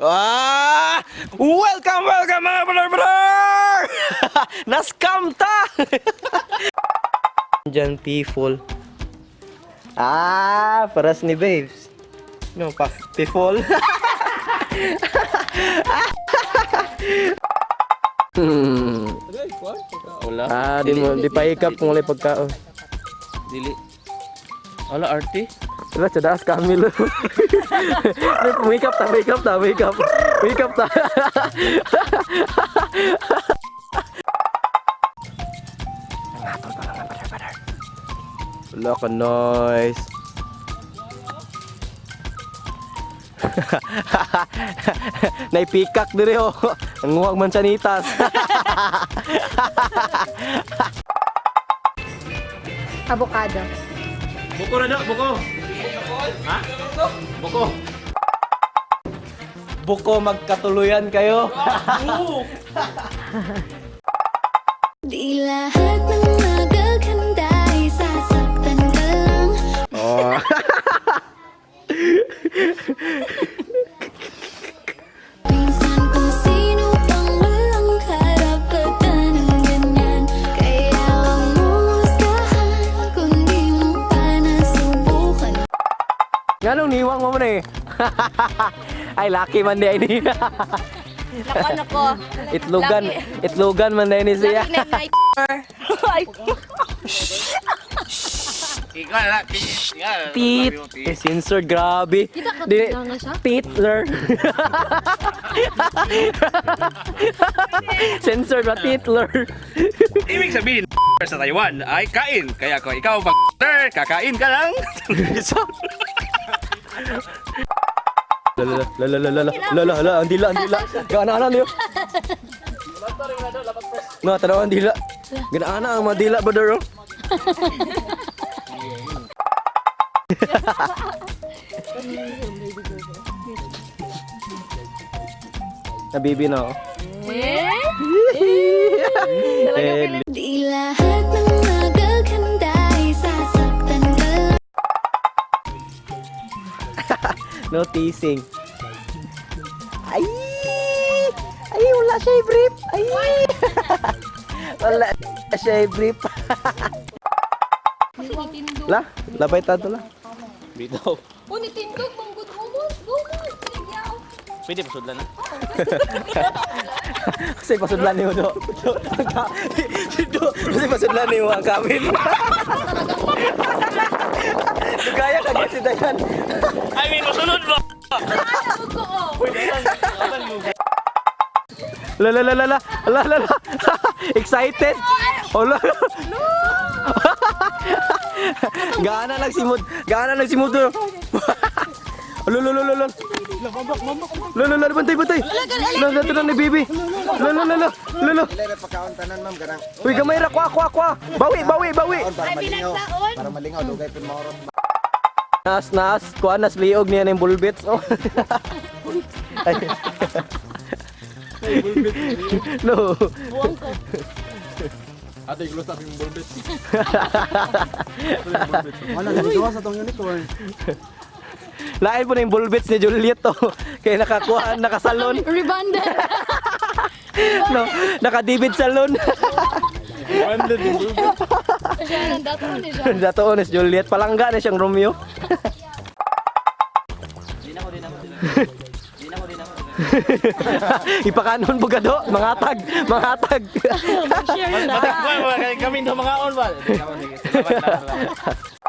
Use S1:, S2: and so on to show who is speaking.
S1: Ah! Welcome, welcome, mga brother, brother! Na-scam ta! Diyan, people. Ah, paras ni babes. No, pa people.
S2: Wala.
S1: Ah, di mo, di pa hikap kung wala pagkaon.
S2: Dili. Wala, arte.
S1: Wala, tsadas Camilo. Wake up ta, wake up ta, wake up. Wake up ta. Nangatol pa lang, brother, brother. Wala ka nice. Naipikak dire oh. Ang nguwag man sanitas.
S3: Avocado.
S2: Buko na daw, buko. Ha? Buko.
S1: Buko, magkatuluyan kayo.
S4: Di lahat ng magaganda ay sasaktan ka lang.
S1: Oh.
S4: Minsan kung sino pang walang karapatan ng ganyan. Kaya huwag mong husgahan kung di mo pa nasubukan.
S1: Nganong niwang mo man eh. Ay, lucky man di ay ni.
S3: Lakan ako.
S1: Itlogan, itlogan man di ni siya.
S3: Lucky na night. Ay,
S2: Ikaw na.
S1: Tit. Eh, censored, grabe. Di, titler. Censored ba? Titler.
S2: Ibig sabihin, sa Taiwan ay kain. Kaya kung ikaw pag kakain ka lang.
S1: La la la la la la la la la, ang dila, ang dila. Gana ana niyo. No, tanaw ang dila. Gana ana ang mga dila, brother. Oh. Nabibi na oh.
S3: eh?
S1: Eh,
S4: Di lahat ng magaganda ay sasaktan ka lang.
S1: No teasing. Ay! Ay, wala siya i-brief. Ay! Wala siya i-brief. La, labay tato la.
S2: Bitaw.
S3: Unitindog, manggod humos, gumos, ligyaw.
S2: Pwede pasudlan na.
S1: Kasi pasudlan niyo do. Do, kasi pasudlan niyo ang kamil. Gaya ka si Dayan.
S2: I mean, masunod ba?
S1: La la la la la la la la. Excited. Oh la. Gaana nagsimod. Gaana nagsimod. Lo lo lo lo lo. Lo lo lo, bantay bantay. Lo lo lo ni baby. Lo lo lo lo lo lo.
S5: Dili ra pagkaon tanan, ma'am, garang
S1: Uy, gamay ra, kwa kwa kwa. Bawi bawi bawi.
S5: kaon para malingaw. Para malingaw dugay pud maurot.
S1: Nas nas kuan nas liog niya ng bulbits. Oh. Ay. No.
S6: Ate, close up yung bulbet.
S5: Wala nagduwa sa tong unicorn.
S1: Lain po na yung bulbits ni Juliet to. Kaya nakakuha, nakasalon.
S3: Rebanded.
S1: No, nakadibid salon.
S6: Banded yung bulbet.
S3: Siya nang dato ni siya.
S1: Datoon is Juliet. Palangga na siyang Romeo. Ipakanon bugado, mga tag, mga tag.
S3: Share na.
S2: Kami daw mga on ba? Salamat, salamat.